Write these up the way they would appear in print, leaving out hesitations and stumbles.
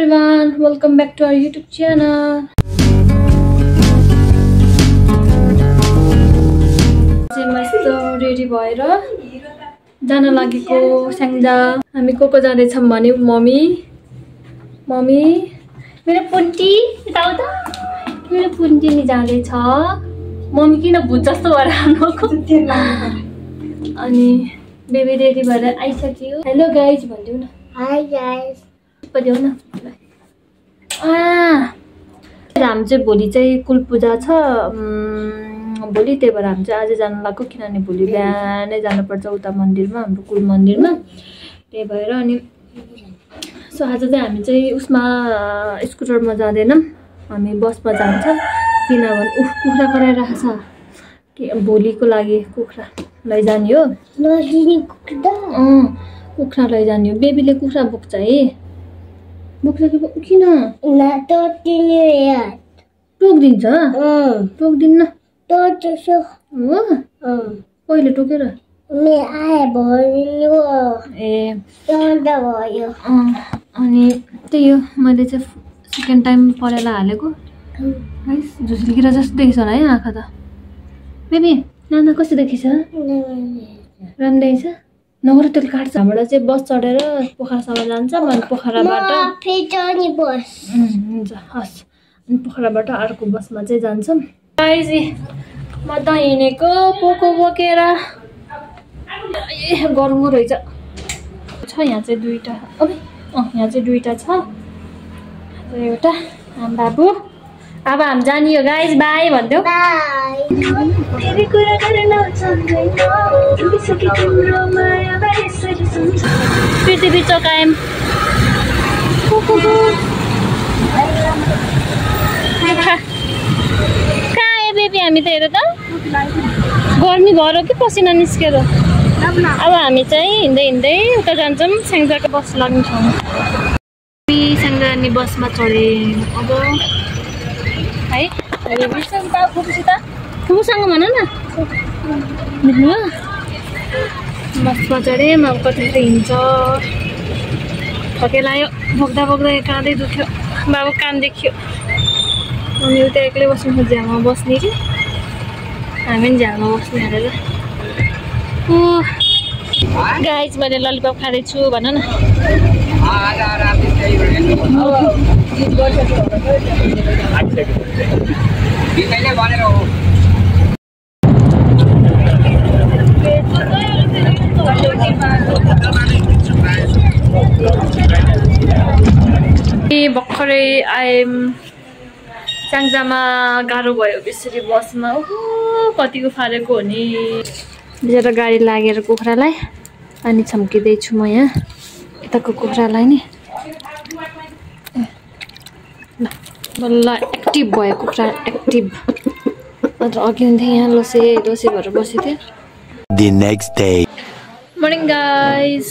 everyone, welcome back to our YouTube channel. मस्त ready भएर जान लागेको स्याङ्जा। हामी को जाँदै छौं भने मम्मी मेरो पुन्टी यताउता मेरो पुन्टी नि जाँदै छ। मम्मी किन भूत जस्तो भएर आउनुको अनि बेबी रेडी भएर आइसक्यो। हेलो गाइज भन्दिउ न। हाय गाइज पदिउ न। हामी चाहिँ भोलि चाहिँ कुल पूजा छ भोलि, त्यही भएर हामी चाहिँ आज जान लाग्यो किनभने भोलि बिहानै जानुपर्छ उता मन्दिरमा, हाम्रो कुल मन्दिरमा। त्यही भएर अनि सो आज चाहिँ हामी चाहिँ उसमा स्कुटरमा जाँदैनौँ, हामी बसमा जान्छौँ किनभने कुखुरा कराइरहेको छ कि भोलिको लागि कुखुरा लैजाने हो। कुखुरा लैजाने हो। बेबीले कुखुरा बोक्छ है। बोक्छ कि किन टोकिदिन्छ? टोकिदिन्न हो कहिले टोकेर अनि त्यही हो। मैले चाहिँ सेकेन्ड टाइम परेला हालेको है। झुसुल्किरा जस्तो देखिन्छ होला है आँखा त। बेबी नाना कस्तो देखिन्छ? राम्रो देखिन्छ। नगर त्यसले काट्छ। हाम्रो चाहिँ बस चढेर पोखरासम्म जान्छ। अनि पोखराबाट हुन्छ हस्। अनि पोखराबाट अर्को बसमा चाहिँ जान्छौँ। गाइज म त हिँडेको पोको बोकेर। गरौँ रहेछ छ। यहाँ चाहिँ दुईटा यहाँ चाहिँ दुईटा छ। एउटा बाबु अब हामी जाने हो गाइज। बाई भनिदेऊ। पृथ्वी चौकायम बेबी हामी त हेर त गर्मी भएर कि पसिना निस्केर। अब हामी चाहिँ हिँड्दै हिँड्दै उता जान्छौँ स्याङ्जाको बस लाग्ने ठाउँ। स्याङ्जा जाने बसमा चढेँ अब है। फुपूसँग भन न बुझ्नु हो। बसमा चढेँ म कति हिँड्छ थके लाग्यो। बोक्दा बोक्दा काँधै दुख्यो। बाबु कान देखियो। अनि उता एक्लै बस्नु झ्यालमा बस्ने कि हामी पनि झ्यालमा बस्ने हालेर। गाइज मैले ललिपप खाँदैछु भन न। भर्खरै आएम स्याङ्जामा। गाह्रो भयो बेसरी बसमा। कतिको फालेको हो नि बिचरा गाडी लागेर कुखुरालाई पानी छम्किँदैछु म यहाँ यताको कुखुरालाई नि। बल्ल एक्टिभ भयो कुखुरा एक्टिभ। अन्त अघि हुन्थ्यो यहाँ लोसे भएर बसेको थियो। मर्निङ गाइज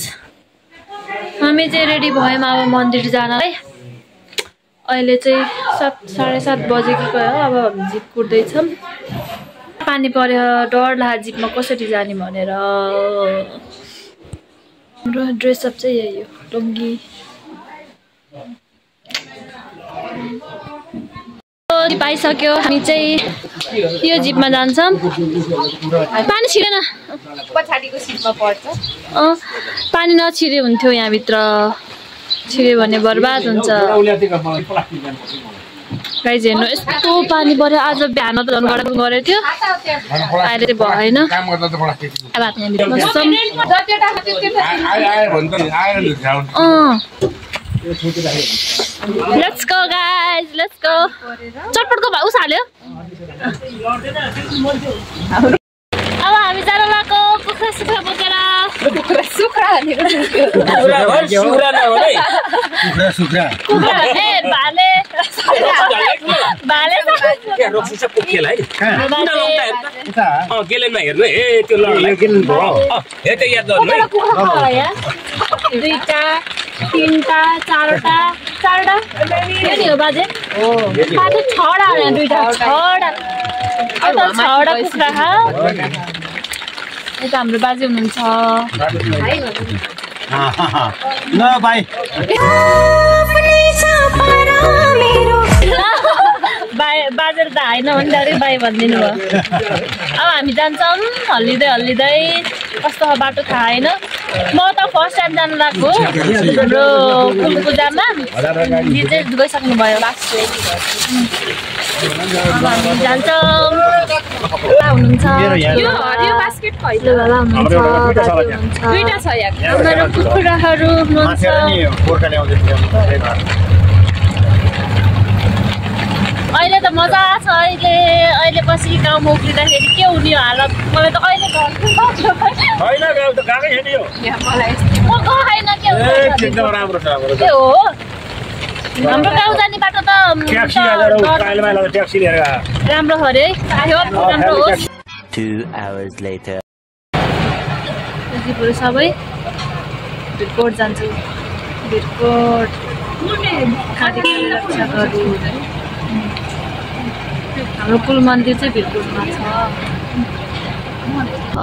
हामी चाहिँ रेडी भयौँ अब मन्दिर जानलाई। अहिले चाहिँ 7:30 बजेको गयो। अब हामी जिप कुद्दैछौँ। पानी पर्यो डर लाग्यो जिपमा कसरी जाने भनेर। हाम्रो ड्रेसअप चाहिँ यही हो लुङ्गी। जिप आइसक्यो। हामी चाहिँ यो जिपमा जान्छौँ। पानी छिरेन पछाडिको सिटमा पर्छ। पानी नछिरे हुन्थ्यो यहाँभित्र। छिर्यो भने बर्बाद हुन्छ। गाइज हेर्नु यस्तो पानी पर्यो। आज बिहान त झन् गडबड गरेको थियो। अहिले चाहिँ भएन। अब यहाँभित्र बस्छौँ। Let's go guys let's go. चटपटको भाउ हाल्यो। अब हामी जान लाग्यो कुखुरा सुखुरा बोकेर। दुईटा तीनटा चारवटा हो बाजे। छवटा दुईटा छवटा कुखुरा। यता हाम्रो बाजे हुनुहुन्छ। ल भाइ बाजेर त होइन भने डाइरेक्ट बाई भनिदिनु भयो। अब हामी जान्छौँ हल्लिँदै हल्लिँदै, कस्तो बाटो थाहा छैन। म त फर्स्ट टाइम जानु लाग्यो हाम्रो कुल पूजामा, दि चाहिँ गइसक्नु भयो। अब हामी जान्छौँ, हुनुहुन्छ मेरो कुखुराहरू हुनुहुन्छ। अहिले त मजा छ। अहिले पछि गाउँमा उक्लिँदाखेरि के हुने हो हालत, मलाई त कहिले म गएन के हो। हाम्रो गाउँ जाने बाटो त राम्रो अरे, राम्रो होस्। 2 hours later. सबै भिरकोट जान्छु, भिरकोट हाम्रो कुल मन्दिर चाहिँ भिरकोटमा छ।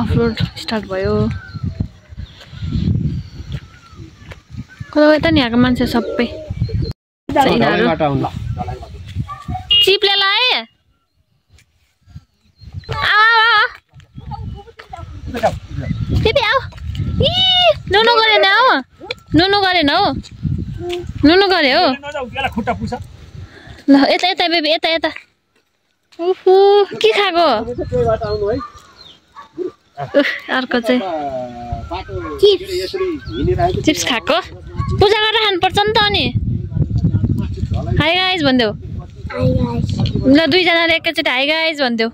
अफरोड स्टार्ट भयो। कता नि यहाँको मान्छे सबै चिप्ले लाए। नुनु गरेन हो, नुनु गरेन हो, नुनु गरे हो। ल यता यता बेबी, यता यता। उफु के खाएको? अर्को चाहिँ चिप्स खाएको। पूजा गरेर खानुपर्छ नि त। अनि हाई गाइज भनिदेऊ। ल दुईजनाले एकैचोटि हाई गाइज भनिदेऊ।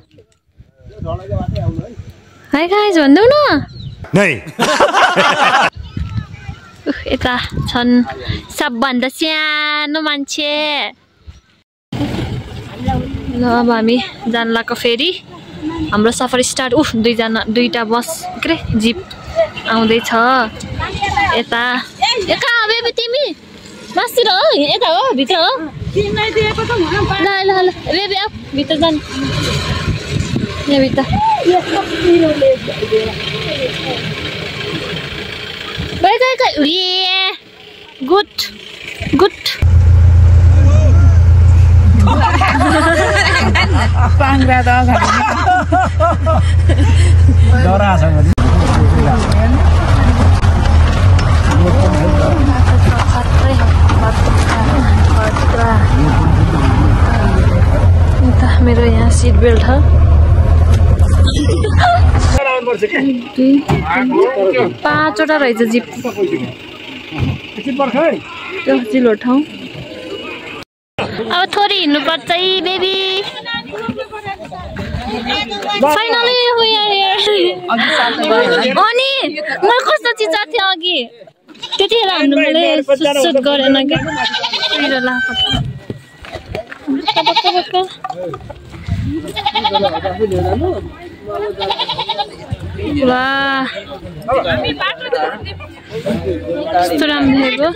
हाई गाइज भनिदेऊ न। यता छन् सबभन्दा सानो मान्छे। ल अब हामी जान लाग्यो फेरि। हाम्रो सफर स्टार्ट। दुईटा बस के अरे जिप आउँदैछ यता। कहाँ बेबी तिमी? मासतिर हो, यता हो, भित्र हो। ल ल ल बेबी आऊ भित्र जान। यहाँ भित्र गुड गुड। मेरो यहाँ सिट बेल्ट छ। 5वटा रहेछ जिप। त्यो चिलो ठाउँ। अब थोरै हिँड्नुपर्छ है baby. Finally we are here. अनि म कस्तो चिचा थियो अघि, त्यतिखेर हाम्रो मैले सुट गरेन कि। वाह कस्तो राम्रो देखेको।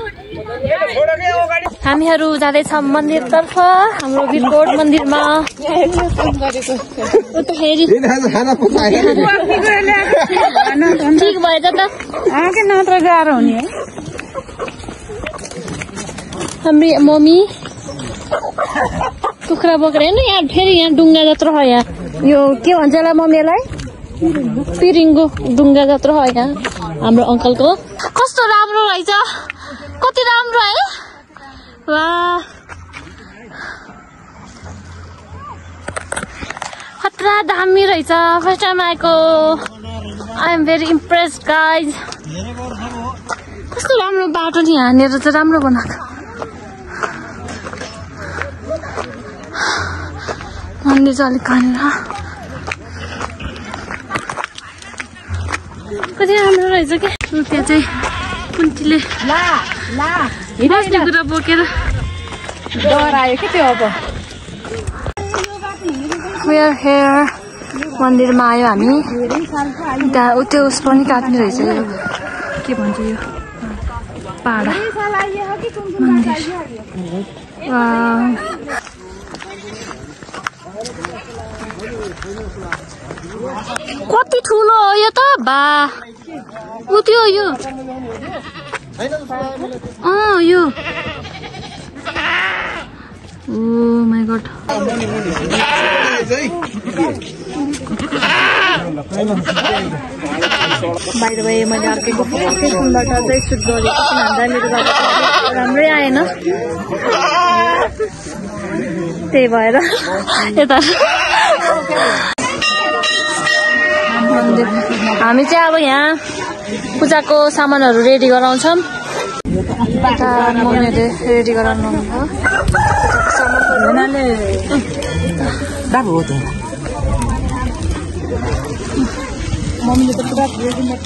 हामीहरू जाँदैछौँ मन्दिरतर्फ, हाम्रो भिरकोट मन्दिरमा। ठिक भएछ त, नत्र गाह्रो हुने है। हाम्रो मम्मी कुखुरा बोकेर हेर्नु यहाँ फेरि यहाँ डुङ्गा जत्रो छ। यहाँ यो के भन्छ होला मम्मीलाई? पिरिङ्गो डुङ्गा जत्रो छ यहाँ हाम्रो अङ्कलको। कस्तो राम्रो रहेछ, कति राम्रो है। वाह खतरा दामी रहेछ। फर्स्ट टाइम आएको। I am very impressed guys. कस्तो राम्रो बाटो नि, यहाँनिर चाहिँ राम्रो बनाएको। मन्दिर चाहिँ अलिक कहाँनिर कति राम्रो रहेछ क्या। त्यहाँ चाहिँ कुन्तीले बस्ने कुरा बोकेर डरायो के त्यो। अब मन्दिरमा आयो हामी। त्यहाँ त्यो उस पनि काट्ने रहेछ। यो के भन्छ यो पाडा मन्दिर। कति ठुलो हो यो त बा। उ त्यो यो यो Oh my god. By the way, मैले अर्को फोनबाट चाहिँ सुट गरेको किनभने मेरो बाटो राम्रै आएन त्यही भएर यता हामी चाहिँ अब यहाँ पूजाको सामानहरू रेडी गराउँछौँ यता मम्मीले रेडी गराउनु भयो मम्मीले त पुरा रेडीमेड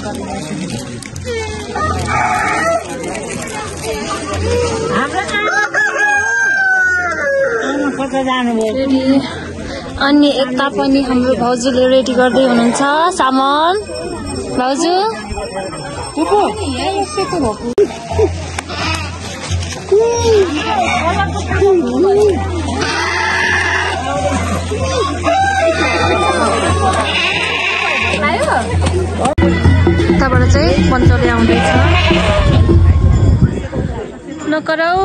रेडी अनि एकता पनि हाम्रो भाउजूले रेडी गर्दै हुनुहुन्छ सामान भाउजू यताबाट चाहिँ पञ्चले आउँदैछ नकराउ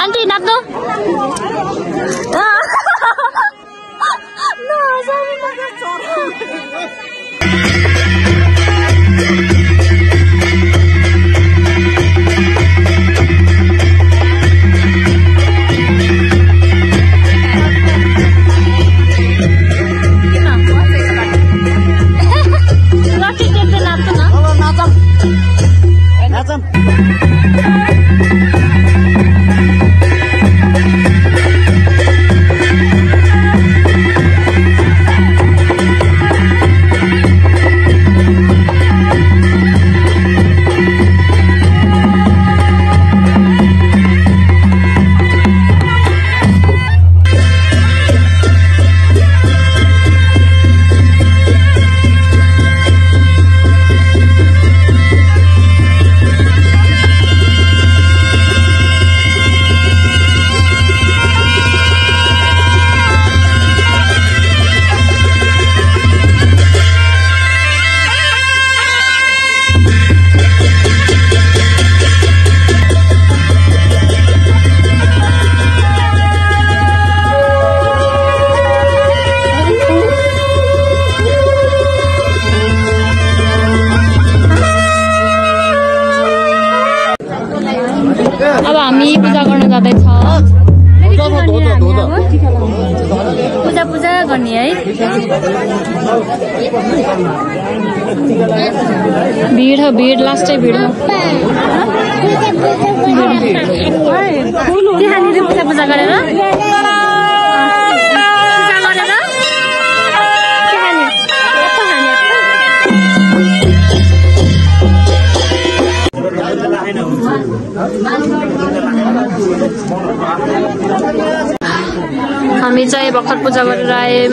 आन्टी नाच्नु अब हामी पूजा गर्न जाँदैछ पूजा गर्ने है भिड लास्टै भिड त्यहाँनिर पूजा गरेर हामी चाहिँ भर्खर पूजा गरेर आए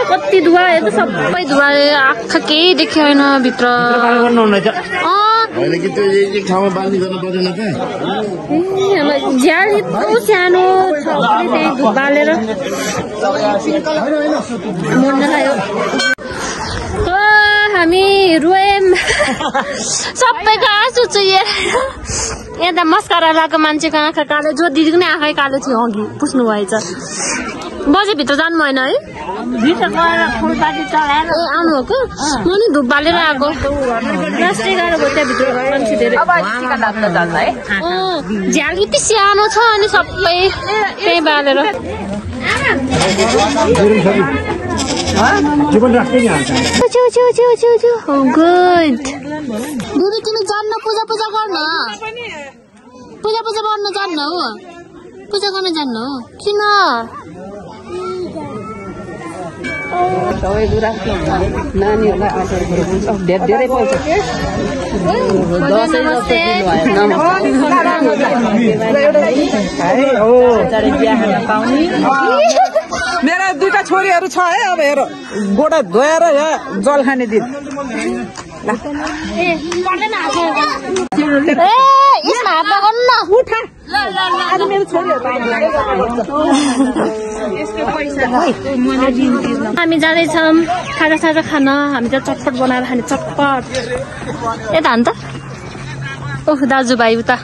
कति धुवा हेर्नु सबै धुवा आँखा केही देखेन भित्र झ्याल यत्रो सानो छ त्यही धुप बालेर मर्न लाग्यो हामी रोयौँ सबैको आँसु चुहिएर यता मस्कारा लगाएको मान्छेको आँखा कालो जो दिदीको नै आँखै कालो थियो अघि पुस्नु भएछ बजेभित्र जानु भएन है? भित्र गएर फुलपाती चलाएर ए आउनु हो कि म नि धुप बालेर आएको लास्टै गाह्रो भयो त्यहाँभित्र मान्छे धेरै झ्याल यति सानो छ अनि सबै त्यही बालेर गुड दिदी तिमी जान्न पूजा गर्न पूजा गर्न जान्न हो पूजा गर्न जान्न हो किन सबै कुरा नानीहरूलाई अचार हुन्छ धेरै पैसा मेरा 2टा छोरीहरू छ है अब हेर गोडा धोएर यहाँ जल खाने दिन हामी जाँदैछौँ खाजा खान हामी त चटपट बनाएर खाने चटपट यता हान त ओह दाजुभाइ उता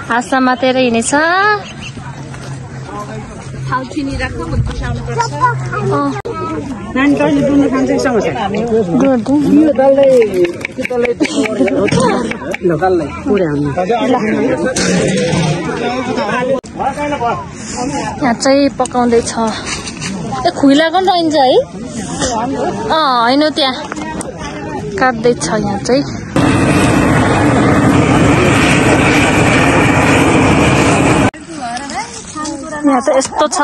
हाँसमा मातेर हिँडेछ यहाँ चाहिँ पकाउँदैछ ए खुइला पनि रहन्छ है होइन त्यहाँ काट्दैछ यहाँ चाहिँ यहाँ चाहिँ यस्तो छ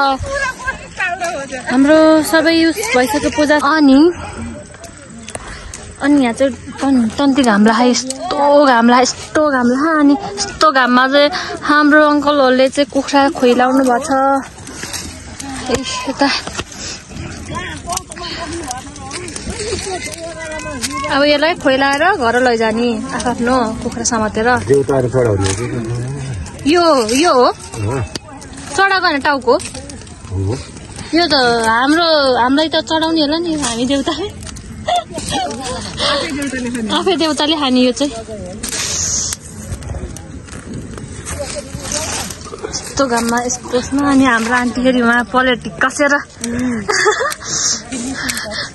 हाम्रो सबै युज भइसक्यो पूजा अनि यहाँ चाहिँ तन्ती घाम लाग्यो यस्तो घाम लाग्यो अनि यस्तो घाममा चाहिँ हाम्रो अङ्कलहरूले चाहिँ कुखुरा खुइलाउनु भएको छ यता अब यसलाई खुइलाएर घर लैजाने आफ्नो कुखुरा समातेर यो हो चढाएको होइन टाउको यो त हामीलाई त चढाउने होला नि हामी देउताले आफै देउताले खाने यो चाहिँ यस्तो घाममा यस्तोमा अनि हाम्रो आन्टीखेरि उहाँ पलेटिक कसेर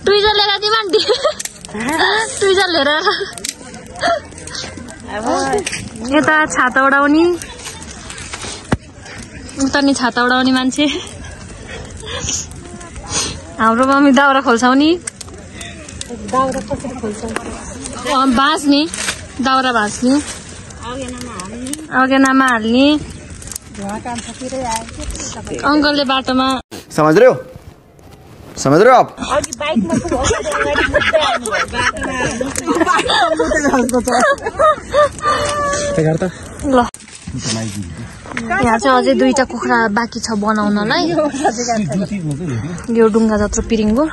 ट्विजर लिएर दिउँ आन्टी ट्विजर लिएर यता छाता उडाउने उता नि छाता उडाउने मान्छे हाम्रो मम्मी दाउरा खोल्छाउने भाँच्ने दाउरा भाँच्ने अगेनामा हाल्ने अङ्कलले बाटोमा समझ रहे हो आप ल यहाँ चाहिँ अझै 2टा कुखुरा बाँकी छ बनाउनलाई यो डुङ्गा जत्रो पिरिङको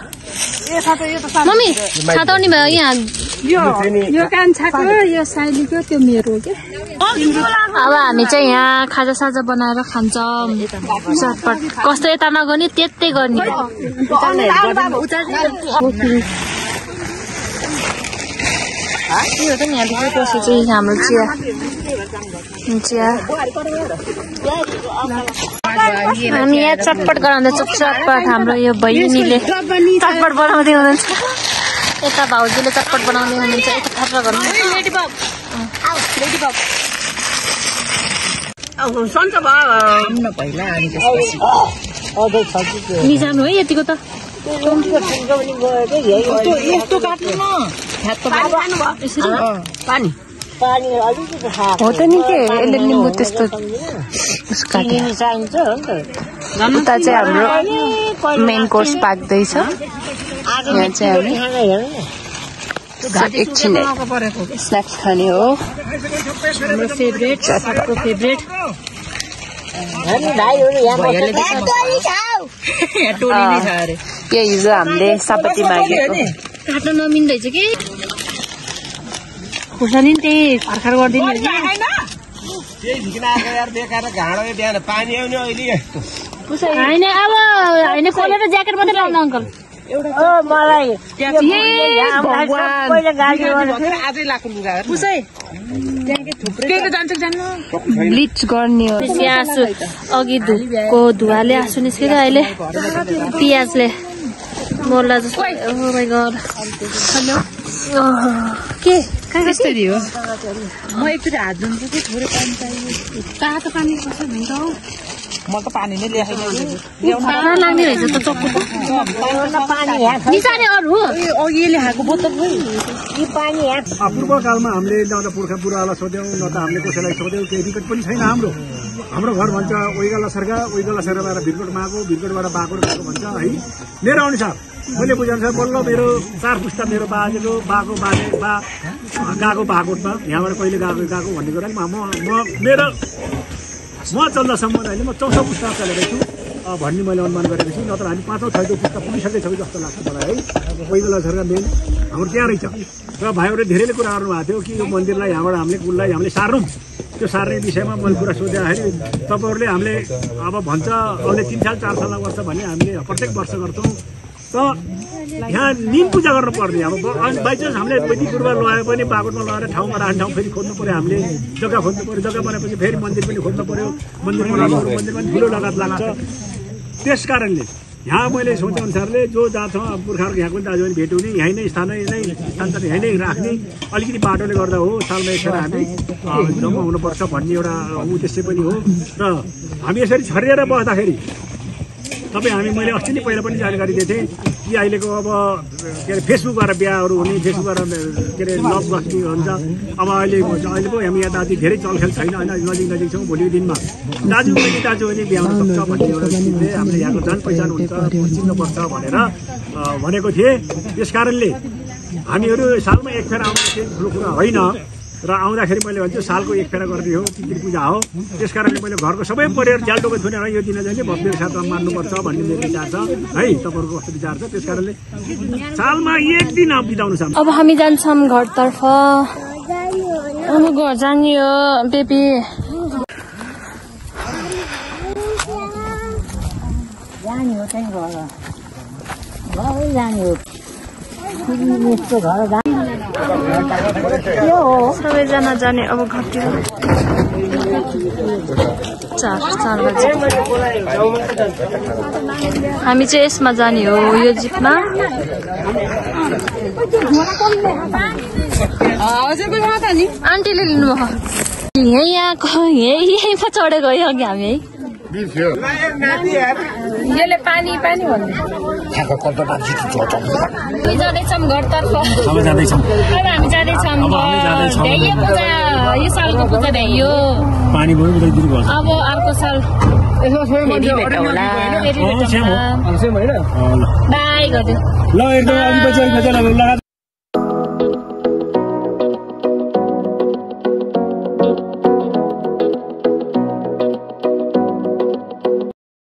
मम्मी छाता नि भयो यहाँ यो कान्छाको यो साइलीको त्यो मेरो के अब हामी चाहिँ यहाँ खाजा साजा बनाएर खान्छौँ चटपट कस्तो यता नगर्ने त्यतै गर्ने यो त नि यहाँदेखि पछि चाहिँ हाम्रो चिया हामी यहाँ चटपट गराउँदैछौँ चटपट हाम्रो यो बहिनीले चटपट बनाउँदै हुनुहुन्छ यता भाउजूले चटपट बनाउँदै हुनुहुन्छ यता खर्च गर्नु निजानु है यतिको त हो त नि के यसले निम्बु त्यस्तो उता चाहिँ हाम्रो मेन कोर्स पाक्दैछ यहाँ चाहिँ हामी एकछिन स्न्याक्स खाने हो हाम्रो फेभरेट सबको फेभरेट यही हिजो हामीले सपती मागेको काट्न नमिल्दैछ कि खुर्सानी त्यही खरखर गरिदिने होइन अब होइन खोलेर ज्याकेट मात्रै लाउनु अङ्कल मलाई आजै लाग्नु ब्लिच गर्ने हो। आँसु अघि धुपको धुवाले आँसु निस्केको अहिले पियाजले मोर्ला जस्तो। ओ माय गॉड हेलो के कसरी हो म एकचोटि हात धुन्छु कि थोरै पानी चाहियो तातो पानी कसो हुन्छ हौ म त पानी नै ल्याएँ कहाँ लाग्ने रहेछ त चक्कु निसाने अरू अघि ल्याएको बोतल हो यो पानी पूर्व कालमा हामीले न त पुर्खा बुढालाई सोध्यौँ न त हामीले कसैलाई सोध्यौँ केही विकट पनि छैन। हाम्रो घर भन्छ ओइगला सरका ओइगलाबाट भिरकोट मागो भिरकोटबाट बाकोट गएको भन्छ है। मेरो अनुसार मैले बुझाउनुसार बल्ल मेरो 4 पुस्ता मेरो बाजेको बाको बाजे बा गएको बाकोटमा यहाँबाट कहिले गएको भन्ने कुरा म चल्दासम्म अहिले म 4औं पुस्ता चलेको छु भन्ने मैले अनुमान गरेको छु। नत्र हामी 5औं 6औं पुस्ता पुगिसकेको जस्तो लाग्छ मलाई है। ओइगला सरका मेन हाम्रो त्यहाँ रहेछ र भाइहरूले धेरैले कुरा गर्नुभएको थियो कि यो मन्दिरलाई यहाँबाट हामीले कुललाई हामीले सार्छौँ। त्यो सार्ने विषयमा मैले कुरा सोध्दाखेरि तपाईँहरूले हामीले अब भन्छ आउने 3 साल 4 साल गर्छ भने हामीले प्रत्येक वर्ष गर्छौँ। त यहाँ निम पूजा गर्नु पर्ने अब बाइचान्स हामीले वैदिक गुरुबा लगायो भने बागोटमा लगाएर ठाउँमा राख्ने ठाउँ फेरि खोज्नु पऱ्यो। हामीले जग्गा खोज्नु पऱ्यो। जग्गा बनाएपछि फेरि मन्दिर पनि खोज्नु पऱ्यो। मन्दिर बनाउनु मन्दिर पनि ठुलो लगात लाग्छ। त्यस कारणले यहाँ मैले सोचेअनुसारले जो जहाँ छ पुर्खाहरूको यहाँको दाजुभाइ भेट हुने यहीँ नै स्थान यहीँ नै राख्ने अलिकति बाटोले गर्दा हो सालमा एकखेर हामी जम्मा हुनुपर्छ भन्ने एउटा उद्देश्य पनि हो। र हामी यसरी छरिएर बस्दाखेरि तपाईँ मैले अस्ति नै पहिला पनि जानकारी दिएको थिएँ कि अहिलेको अब के अरे फेसबुकबाट बिहाहरू हुने फेसबुकबाट के अरे लभ बस्ने हुन्छ। अब अहिले पो हामी यहाँ दाजु धेरै चलखेल छैन होइन नजिक छौँ। भोलिको दिनमा दाजु बहिनी बिहाउन सक्छ भन्ने एउटा चिजले हामीले यहाँको जान पहिचान हुन्छ चिन्नुपर्छ भनेर भनेको थिएँ। त्यस कारणले हामीहरू सालमा एक फेर आउने ठुलो कुरा होइन र आउँदाखेरि मैले भन्छु सालको एक फेरा गर्ने हो पितृ पूजा हो। त्यस कारणले मैले घरको सबै परिवार ज्यालटोको छुनेर यो दिन चाहिँ भव्य साथमा मान्नुपर्छ भन्ने मेरो विचार छ है। तपाईँहरूको कस्तो विचार छ? त्यस कारणले सालमा एक दिन बिताउनु छ। अब हामी जान्छौँ घरतर्फ। अब घर जाने हो बेबी। जाने हो चाहिँ घरै जाने हो सबैजना जाने अब घरतिर 4 बजे। हामी चाहिँ यसमा जाने हो यो जिपमा। आन्टीले लिनुभयो यहीँमा चढेको अघि हामी है। यसले पानी भन्ने जाँदैछौँ घरतर्फ। अब हामी जाँदैछौँ यो सालको पूजा भ्याइयो। अब अर्को साल बाई गरिदियो।